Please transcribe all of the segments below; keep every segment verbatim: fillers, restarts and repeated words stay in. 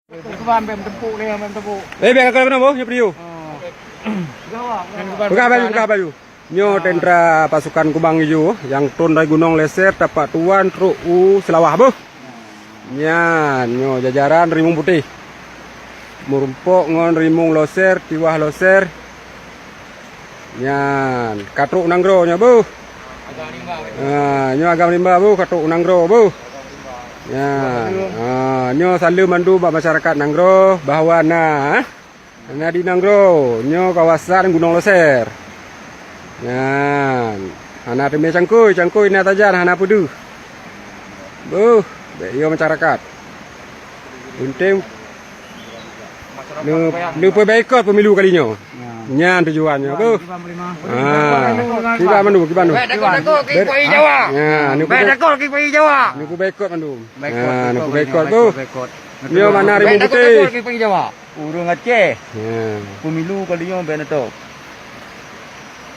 Kuban bèk teumpuk lé, bèk teumpuk. Eh, bèk ka keunoe boh, nyoe peue? Peugah baju, peugah baju. Nyoe tentara pasukan Kumbang Ijo nyang trôn dari Gunong Leser, Tapak Tuan, trok u Seulawah boh. Nyan, nyoe jajaran Rimueng Putéh. Meurumpok ngon Rimueng Loser, Tiwah Loser. Nyan, ka trok u nanggroe nyoe boh. Ha, nyoe agam rimba boh, ka trok u nanggroe boh. Nyan, ha, nyoe saleuem mandum bak masyarakat nanggroe bahwa na, na di nanggroe nyoe kawasan Gunong Loser. Nyan, hana teumé cangkôi, cangkôi na sajan hana peudeuh. Boh, bèk yo masyarakat. Penting neu-, neupeuboikot pemilu kali nyoe. Nyan tujuan nyoe, boh. Ha. Kiban mandum, kiban mandum. Bèk takot-takot keu P A I Jawa. Ha, neupeu-, bèk takot keu P A I Jawa. Neupeuboikot mandum. Ha, neupeuboikot, boh. Nyoe makna Rimueng Putéh. Bèk takot-takot keu P A I Jawa. Ureueng Aceh. Ya. Pemilu kali nyoe bèk neutôb.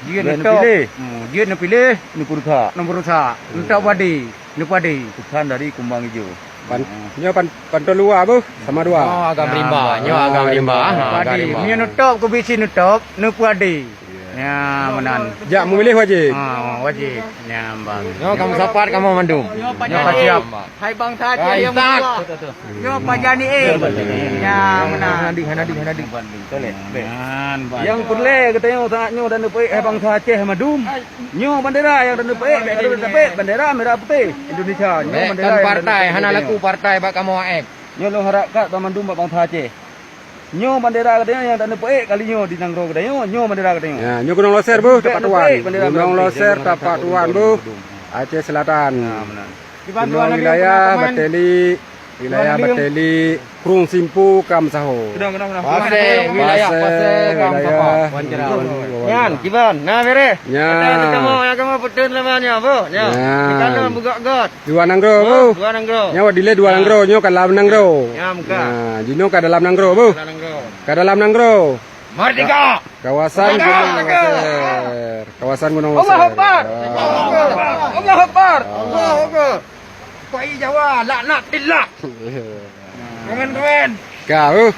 Jeuet neutôb. Bèk neupiléh. Hmm, jeuet neupiléh, neupeurusak. Neupeurusak. Neutôb peuadé, neupeuadé. Pesan dari Kumbang Ijo. Pan-, nyoe pan-, pantôn luwa boh, sama dua. Oh, agam rimba. Nyoe agam rimba. Ha, agam rimba. Meunyoe neutôb, keu bisi neutôb, neupeuadé. Ya, meunan. Jak meumiléh wajéb. Ha, wajéb. Nyan, bang. Nyoe kamoe sapat kamoe mandum. Nyoe pajan siap. Hai bansa Aceh nyang meutuah. Nyoe pajan eh. Nyan, meunan. Hana ding, hana ding, hana ding. Toleh. Nyan, bang. Nyang peureulèe geutanyoe saat nyoe dan neupeuék hai bansa Aceh mandum. Nyoe bandera nyang dan neupeuék, bèk tapeuék bandera merah putih Indonesia. Nyoe bandera nyang dan neupeuék. Bèk kon partai, hana laku partai bak kamoe, eh. Nyoe lôn harapkan bak mandum bak bansa Aceh. Nyoe bandera geutanyoe nyang taneuk peuék kali nyoe di nanggroe geutanyoe, nyoe bandera geutanyoe. Ya, nyoe Gunong Loser boh, Tapak Tuan. Gunong Loser, Tapak Tuan boh, Aceh Selatan. Ya, meunan. Gunong wilayah Bateli, wilayah Bateli, Krueng Simpu, Kam Saho. Pasè, wilayah Pasè, Kam Saho. Nyan, kiban, na bèrèh. Nyan. Kamoe, ya, kamoe peuteun lama nyoe, boh. Nyoe. Nyan. Dua nanggroe, boh. Dua nanggroe. Nyoe dilèe dua nanggroe, nyoe ka dalam nanggroe. Ya, muka. Nah, jinoe ka dalam nanggroe, boh. Dalam nanggroe. Ka dalam nanggroe. Merdeka! Kawasan Gunong Loser. Kawasan Gunong Loser. Allahu Akbar! Allahu Akbar! Allahu Akbar! Allahu Akbar! P A I Jawa, laknatillah! Keren, keren! Kau.